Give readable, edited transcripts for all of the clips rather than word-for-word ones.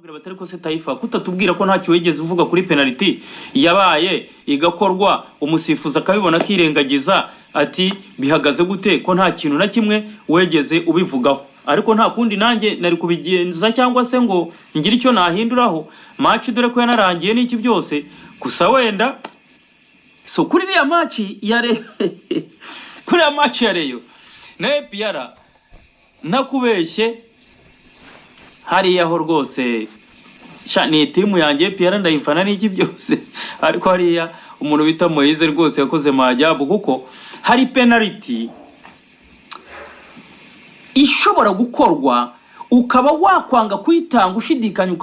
Bamubwira bati: "Ariko se Taifa, kutatubwira ko ntacyo wigeze uvuga kuri penalty yabaye, igakorwa, umusifuzi akabibona akirengagiza?" Ati: "Bihagaze gute ko nta kintu na kimwe wegeze ubivugaho?" Ariko nta kundi nanjye nari kubigenza cyangwa se ngo ngire icyo nahinduraho match, dore ko yanarangiye n'iki byose. Gusa wenda so kuri iriya match ya Rayon na APR, ntakubeshye, hariya ho rwose sha ni team yanjye APR, ndayifana n'iki byose, ariko hariya umuntu bita Moise rwose yakoze maajabu, kuko hari penalty ishobora gukorwa ukaba wakwanga kuyitanga ushidikanya,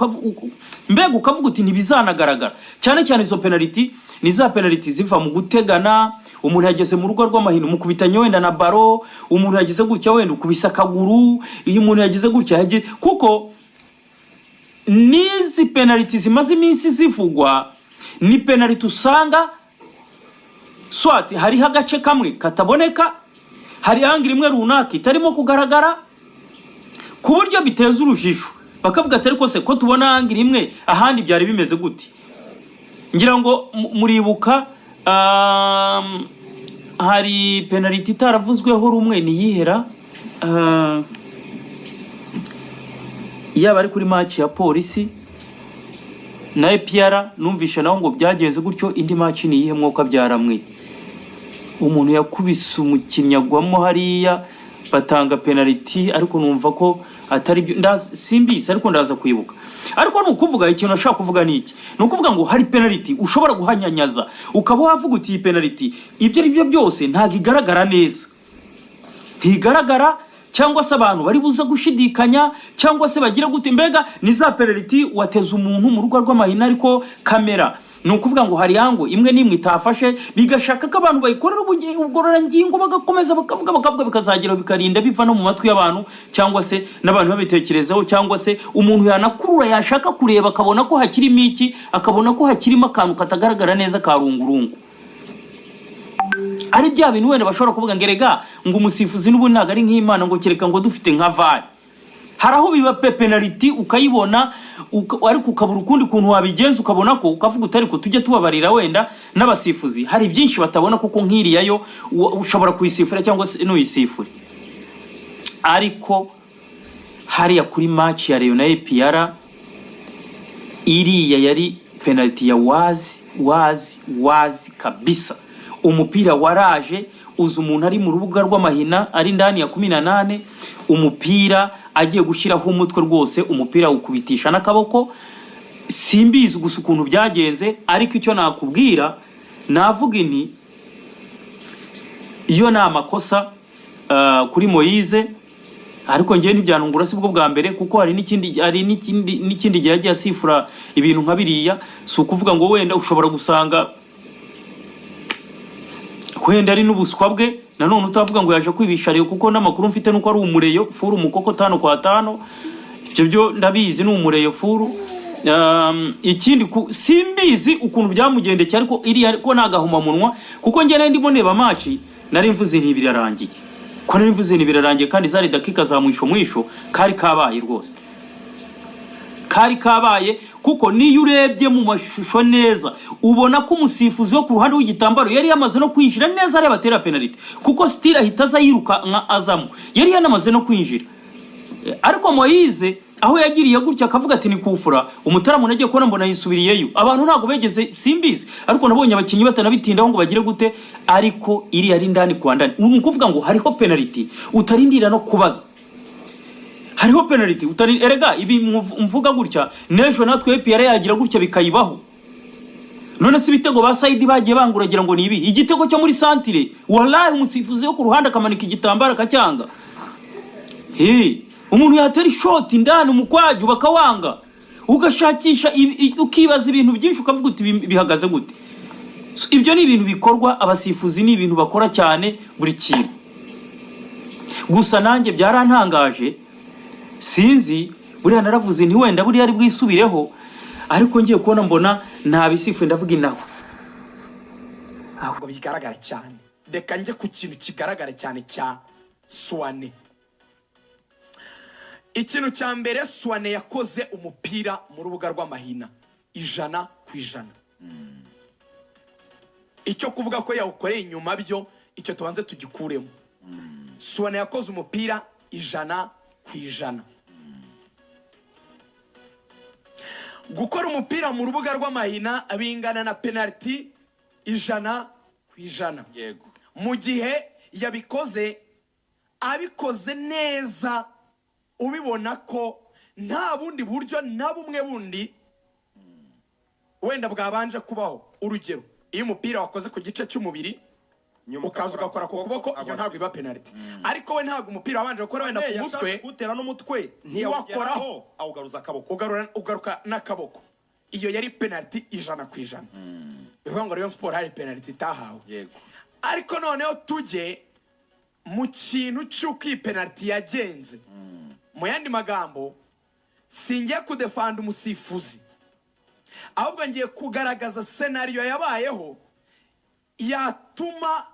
mbega ukavuga uti ntibizanagaragara. Cyane cyane izo penalty ni za penalty ziva mu gutegana, umuntu yageze mu rugo rw'amahino, umukubitanye wenda na ballon, umuntu yageze gutya wenda ukubise akaguru, iyo umuntu yagize gutya kuko n'izi penalty zimaze iminsi zivugwa ni penalty usanga soit hariho agace kamwe kataboneka, hari angle imwe runaka itarimo kugaragara ku buryo biteza urujijo, bakavuga ati: "Ariko se ko tubona angle imwe, ahandi byari bimeze gute?" Ngira ngo muribuka hari penalty itaravuzweho rumwe, niyihera yaba ari kuri match ya Polisi na APR, numvishe naho ngo byagenze gutyo. Indi match ni iyihe mwuka byaramwe umuntu yakubise umukinnyi agwamo hariya, batanga penalty, ariko numva ko atari byo, simbizi, ariko ndaza kwibuka. Ariko ni ukuvuga, ikintu ashaka kuvuga ni iki? Ni ukuvuga ngo hari penalty ushobora guhanyanyaza, ukaba wavuga uti iyi penalty ibyo ari byo byose ntabwo igaragara neza, ntigaragara, cyangwa se abantu bari buze gushidikanya, cyangwa se bagira gute. Mbega ni za penalty wateze umuntu mu rugo rw'amahina, ariko kamera, ni ukuvuga ngo hari angle imwe n'imwe itafashe, bigashaka ko abantu bayikorera ubugororangingo, bagakomeza bakavuga, bakavuga, bikazagera bikarinda biva no mu matwi y'abantu, cyangwa se n'abantu babitekerezaho, cyangwa se umuntu yanakurura yashaka kureba akabona ko hakirimo iki, akabona ko hakirimo akantu katagaragara neza ka rungurungu. Ari bya bintu wenda bashobora kuvuga ngo erega ngo umusifuzi n'ubundi ntabwo ari nk'Imana, ngo kereka ngo dufite nka VAR. Hari aho biba pe penalty ukayibona, ariko ukabura ukundi kuntu wabigenza, ukabona ko ukavuga uti ariko tujye tubabarira wenda n'abasifuzi hari byinshi batabona, kuko nk'iriya yo ushobora kuyisifura cyangwa se ntuyisifure. Ariko hariya kuri match ya Rayon na APR, iriya yari penalty ya wazi wazi wazi kabisa. Umupira waraje uza, umuntu ari mu rubuga rw'amahina, ari ndani ya 18, umupira agiye gushyiraho umutwe rwose, umupira awukubitisha n'akaboko. Simbizi gusa ukuntu byagenze, ariko icyo nakubwira, navuga inti iyo ni amakosa kuri Moise. Ariko ngewe ntibyanungura, si bwo bwa mbere, kuko hari n'ikindi gihe yagiye asifura ibintu nka biriya. Si ukuvuga ngo wenda ushobora gusanga wenda ari n'ubuswa bwe nanone, utavuga ngo yaje kwibisha Rayon, kuko n'amakuru mfite nuko ari umureyo full, umukoko tano kwa tano, ibyo byo ndabizi, ni umureyo full. Ikindi simbizi ukuntu byamugendekeye, ariko iriya ko ni agahomamunwa, kuko njye nari ndimo ndeba match, nari mvuze nti birarangiye, ko nari mvuze nti birarangiye, kandi zari dakika za mwisho mwisho. Kari kabaye rwose, kari kabaye, kuko niyo urebye mu mashusho neza ubona ko umusifuzi wo ku ruhande w'igitambaro yari yamaze no kwinjira neza areba atera penalty, kuko style ahita aza yiruka nka azamo, yari yanamaze no kwinjira. Ariko Moise aho yagiriye gutya akavuga ati ni kufura, umutaramu nagiye kubona mbona yisubiriyeyo. Abantu ntabwo begeze, simbizi, ariko nabonye abakinnyi batanabitindaho ngo bagire gute, ariko iriya ari ndani kwa ndani. Ni ukuvuga ngo hariho penalty utarindira no kubaza, hariho penalty utari, erega ibi mvuga gutya, n'ejo natwe APR yagira gutya bikayibaho. None se ibitego ba Saidi bagiye banguragira ngo ni ibi? Igitego cyo muri santire, wallahi, umusifuzi wo ku ruhande akamanika igitambaro akacyanga. Hey, umuntu yatera ishoti ndani umukwaju bakawanga, ugashakisha ukibaza ibintu byinshi, ukavuga uti bihagaze gute? So, ibyo ni ibintu bikorwa, abasifuzi ni ibintu bakora cyane buri kintu. Gusa nanjye byarantangaje, sinzi, buriya naravuze nti wenda buriya ari bwisubireho, ariko ngiye kubona mbona nta bisifuye, ndavuga inaho. Ntabwo bigaragara cyane. Reka njye ku kintu kigaragara cyane cya Suwane. Ikintu cya mbere, Souané yakoze umupira mu rubuga rw'amahina 100%. Icyo kuvuga ko yawukoreye inyuma byo, icyo tubanze tugikuremo. Souané yakoze umupira 100%. Gukora umupira mu rubuga rw'amahina bingana na penaliti 100%. Mu gihe yabikoze, abikoze neza, ubibona ko nta bundi buryo na bumwe bundi wenda bwabanje kubaho. Urugero, iyo umupira wakoze ku gice cy'umubiri, Nyuma ukaza ugakora ku kuboko, iyo ntabwo iba penaliti. Ariko we ntabwo umupira wabanje gukora wenda ku mutwe, kuwutera n'umutwe, ntiyawugeraho, awugaruza akaboko. Ugaruka n'akaboko. Iyo yari penaliti 100%. Bivuga ngo Rayon Sport hari penaliti itahawe. Ariko noneho tujye mu kintu cy'uko iyi penaliti yagenze. Mu yandi magambo, singiye kudefanda umusifuzi, ahubwo ngiye kugaragaza scénario yabayeho yatuma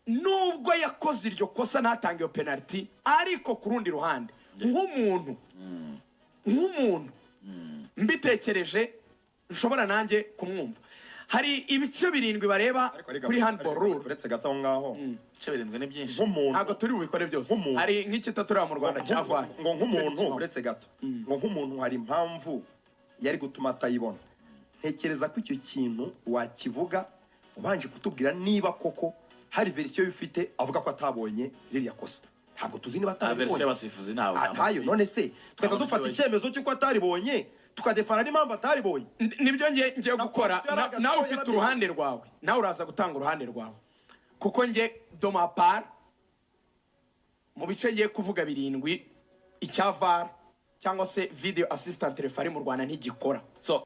nubwo yakoze iryo kosa ntatange iyo penaliti. Ariko ku rundi ruhande, nk'umuntu mbitekereje, nshobora nanjye kumwumva. Hari ibice 7 bareba Ariko ariko kuri handball rule. Uretse gato aho ngaho. Ibice 7 ni byinshi. Nk'umuntu Ntabwo turi bubikore byose. Nk'umuntu. Hari nk'ikitatureba mu Rwanda cya VAR. Ngo nk'umuntu, uretse gato, ngo nk'umuntu hari impamvu yari gutuma atayibona. Ntekereza ko icyo kintu wakivuga ubanje kutubwira niba koko hari version ufite avuga ko atabonye ririya kosa. Ntabwo tuzi niba Nta version ataribonye. y'abasifuzi, ntawe. Ah, ntayo. None se tugahita Ntabwo dufata nabyo. icyemezo cy'uko ataribonye, tukadefana n'impamvu ataribonye? Nibyo ngiye Na gukora. polisi yarahagaze Nawe ko ufite yarabye. uruhande rwawe, nawe uraza gutanga uruhande rwawe, kuko nge de ma part, mu bice ngiye kuvuga 7, icya VAR cyangwa se video assistant referee mu Rwanda ntigikora. So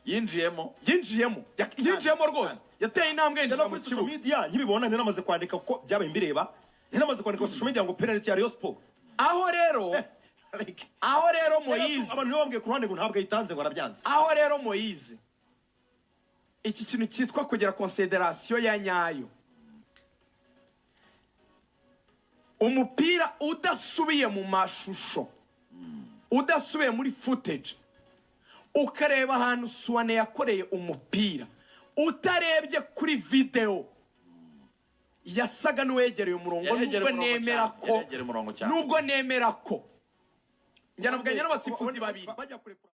yinjiyemo. Yinjiyemo. Yinjiyemo rwose, yateye intambwe Njya yinjira no mu kuri social kibuga. media nkibibona, nari kwandika ko byabaye mbireba, nari kwandika kuri social media ngo penalty ya Rayon Sport. Aho rero Like, aho rero Moyize, abantu nibo bambwiye ku ruhande ngo ntabwo ayitanze, ngo arabyanze. Aho rero Moyize, iki kintu cyitwa kugira consideration ya nyayo, umupira udasubiye mu mashusho, udasubiye muri footage, ukareba ahantu Souané yakoreye umupira, utarebye kuri video, yasaga n'uwegereye umurongo. Yaregereye Nubwo umurongo nemera cyane, ko yaregereye umurongo cyane. Nubwo nemera ko njya navuganye n'abasifuzi babiri Bajya kurekura.